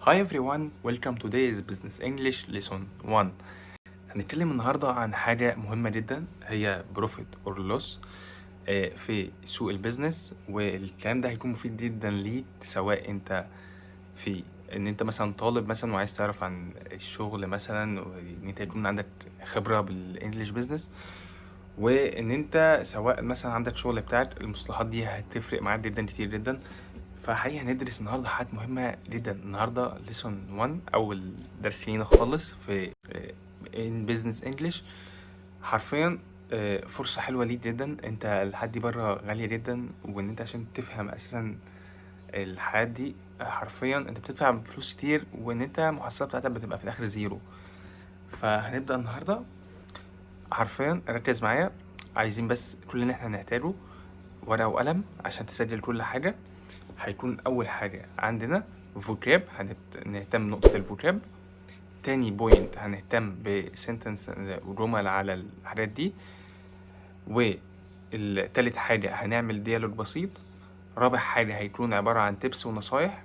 Hi everyone, welcome to today's Business English Lesson 1. هنتكلم النهاردة عن حاجة مهمة جدا، هي profit or loss في سوق ال business. والكلام ده هيكون مفيد جدا ليك، سواء انت في ان انت مثلا طالب مثلا وعايز تعرف عن الشغل مثلا، وان انت يكون عندك خبرة بال English business، وان انت سواء مثلا عندك شغل بتاعك، المصطلحات دي هتفرق معاك جدا كتير جدا. فحقيقة هندرس النهاردة حاجات مهمة جدا. النهاردة lesson 1، أول درس لينا خالص في in business English. حرفيا فرصة حلوة ليك جدا. انت الحاجات دي بره غالية جدا، وان انت عشان تفهم اساسا الحاجات دي حرفيا انت بتدفع فلوس كتير، وان انت المحصلة بتاعتك بتبقى في الاخر zero. فهنبدأ النهاردة. حرفيا ركز معايا، عايزين بس كل اللي احنا هنحتاجه ورقة وقلم عشان تسجل كل حاجة. هيكون أول حاجة عندنا vocab، هنهتم بنقطة ال vocab. تاني point هنهتم ب sentence وجمل على الحاجات دي. والتالت حاجة هنعمل dialogue بسيط. رابع حاجة هيكون عبارة عن tips ونصايح.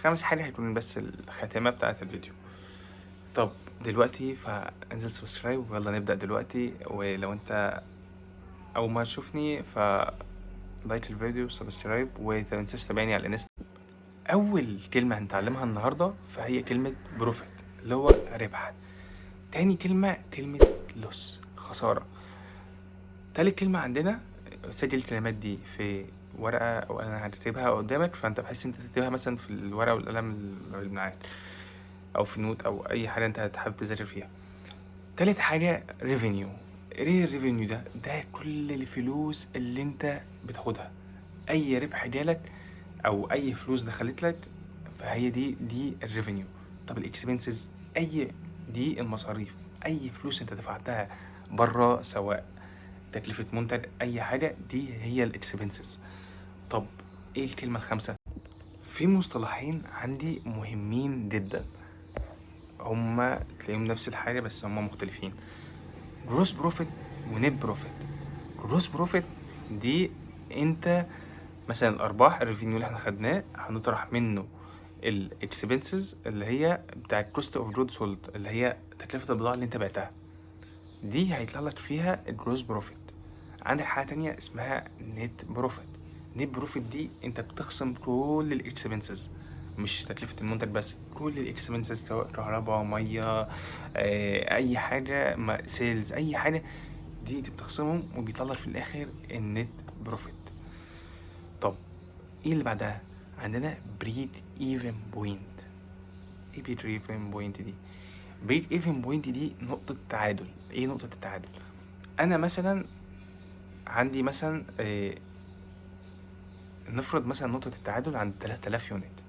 خامس حاجة هيكون بس الخاتمة بتاعة الفيديو. طب دلوقتي فانزل subscribe ويلا نبدأ دلوقتي. ولو انت أول ما تشوفني ف like الفيديو، subscribe، ومتنساش تتابعني على الانستا. أول كلمة هنتعلمها النهاردة فهي كلمة profit، اللي هو ربح. تاني كلمة كلمة loss، خسارة. تالت كلمة عندنا، سجل الكلمات دي في ورقة أو أنا هكتبها قدامك، فأنت بحيث أنت تكتبها مثلا في الورقة والقلم اللي معاك أو في note أو أي حاجة أنت حابب تذاكر فيها. تالت حاجة revenue. ايه ال revenue ده؟ ده كل الفلوس اللي انت بتاخدها، اي ربح جالك او اي فلوس دخلت لك، فهي دي ال revenue. طب ال expenses؟ اي دي المصاريف، اي فلوس انت دفعتها بره، سواء تكلفة منتج، اي حاجة، دي هي ال expenses. طب ايه الكلمة الخامسة؟ في مصطلحين عندي مهمين جدا، هما تلاقيهم نفس الحاجة بس هما مختلفين: gross profit و net profit. gross profit دي انت مثلا الارباح، ال revenue اللي احنا خدناه هنطرح منه ال expenses اللي هي بتاعت cost of goods sold، اللي هي تكلفة البضاعة اللي انت بعتها، دي هيطلع لك فيها ال gross profit. عندك حاجة تانية اسمها net profit. net profit دي انت بتخصم كل ال expenses، مش تكلفة المنتج بس، كل ال expenses، سواء كهرباء، مية، اي حاجة، sales، اي حاجة، دي انت بتخصمهم وبيطلع في الاخر ال net profit. طب ايه اللي بعدها؟ عندنا break even point. ايه break even point دي؟ break even point دي نقطة تعادل. ايه نقطة التعادل؟ انا مثلا عندي مثلا نفرض مثلا نقطة التعادل عند 3000 unit،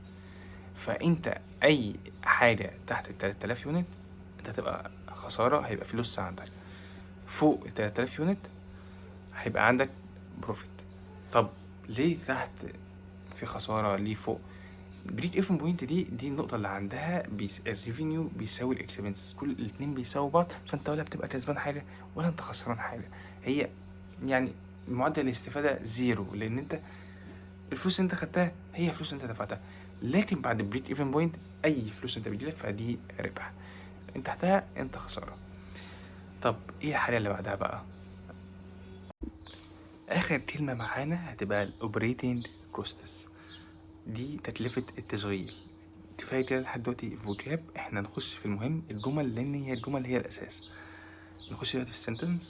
فانت اي حاجة تحت ال 3000 unit انت هتبقى خسارة، هيبقى في loss عندك. فوق ال 3000 unit هيبقى عندك profit. طب ليه تحت في خسارة؟ ليه فوق؟ break even point دي النقطة اللي عندها ال revenue بيساوي ال expenses، كل الاتنين بيساووا بعض، فانت ولا بتبقى كسبان حاجة ولا انت خسران حاجة. هي يعني معدل الاستفادة zero، لان انت الفلوس اللي انت خدتها هي فلوس انت دفعتها. لكن بعد break even point اي فلوس انت بتجيلك فدي ربح، انت تحتها انت خسارة. طب ايه الحاجة اللي بعدها بقى؟ اخر كلمة معانا هتبقى ال operating costs، دي تكلفة التشغيل. كفاية كده لحد دلوقتي vocab. احنا نخش في المهم، الجمل، لان هي الجمل هي الاساس. نخش دلوقتي في ال sentence.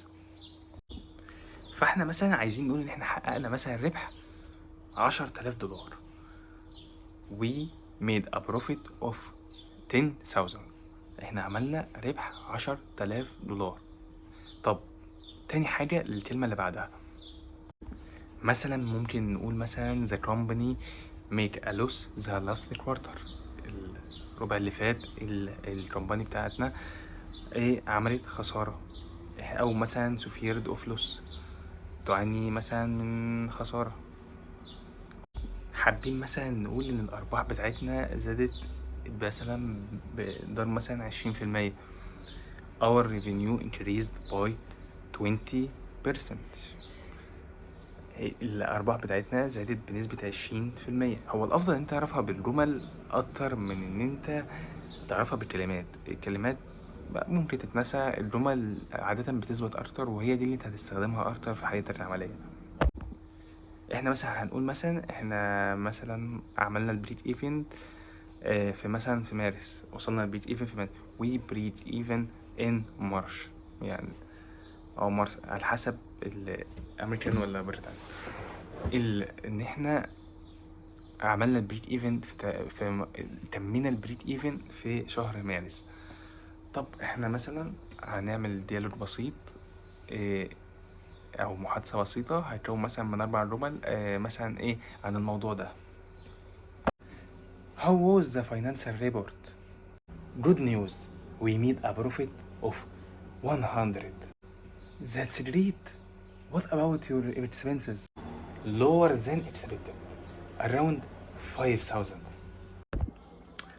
فاحنا مثلا عايزين نقول ان احنا حققنا مثلا ربح 10,000 دولار، we made a profit of 10,000. احنا عملنا ربح 10,000 دولار. طب تاني حاجة، الكلمة اللي بعدها مثلا ممكن نقول مثلا the company make a loss the last quarter، الربع اللي فات ال company بتاعتنا ايه؟ عملت خسارة. او مثلا suffered of loss، تعاني مثلا من خسارة. حابين مثلا نقول ان الارباح بتاعتنا زادت مثلا بمقدار مثلا 20%، our revenue increased by 20%. الأرباح بتاعتنا زادت بنسبة 20%. هو الأفضل إن أنت تعرفها بالجمل أكتر من إن أنت تعرفها بالكلمات. الكلمات ممكن تتنسى، الجمل عادة بتثبت أكتر، وهي دي اللي أنت هتستخدمها أكتر في حياتك العملية. احنا مثلا هنقول مثلا احنا مثلا عملنا ال break even في مثلا في مارس، وصلنا ال break even في مارس، we break even in March يعني، او مارس على حسب الامريكان ولا بريطانيا. ان احنا عملنا ال break even في تمينا ال break even في شهر مارس. طب احنا مثلا هنعمل dialogue بسيط، او محادثة بسيطة هيكون مثلا من 4 جمل، مثلا ايه عن الموضوع ده. How was the financial report? Good news, we made a profit of 100. That's great. What about your expenses? Lower than expected, around 5000.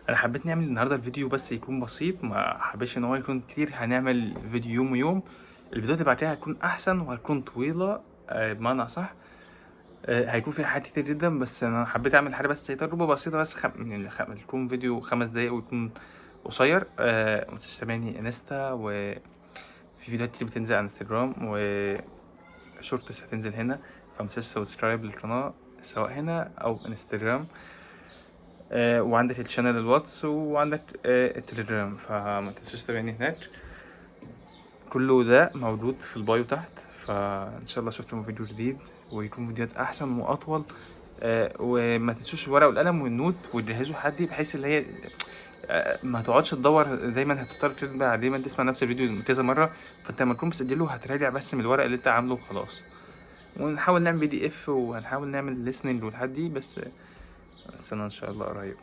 انا حبيت نعمل النهارده الفيديو بس يكون بسيط، ما حبيتش ان هو يكون كتير. هنعمل فيديو يوم ويوم، الفيديوهات اللي بعد كده هتكون احسن وهتكون طويلة، بمعنى صح، هيكون فيها حاجات كتير جدا. بس انا حبيت اعمل حاجة بس تجربه بسيطة، بس يعني يكون فيديو 5 دقايق ويكون قصير. ما تنساش تتابعني انستا، وفي فيديوهات كتير بتنزل على انستجرام، و shorts هتنزل هنا، فما تنساش subscribe للقناة سواء هنا او انستجرام. وعندك ال channel الواتس، وعندك التليجرام، فما تنساش تتابعني هناك. كله ده موجود في ال bio تحت. فان شاء الله اشوفكم في فيديو جديد، ويكون فيديوهات احسن واطول. وما تنسوش الورقة والقلم وال note، وتجهزوا حد بحيث اللي هي ما تقعدش تدور دايما، هتضطر ترجع دايما تسمع نفس الفيديو كذا مرة. فانت لما تكون مسجله هتراجع بس من الورق اللي انت عامله وخلاص. ونحاول نعمل PDF، وهنحاول نعمل listening والحاجات دي، بس استنى ان شاء الله قريب.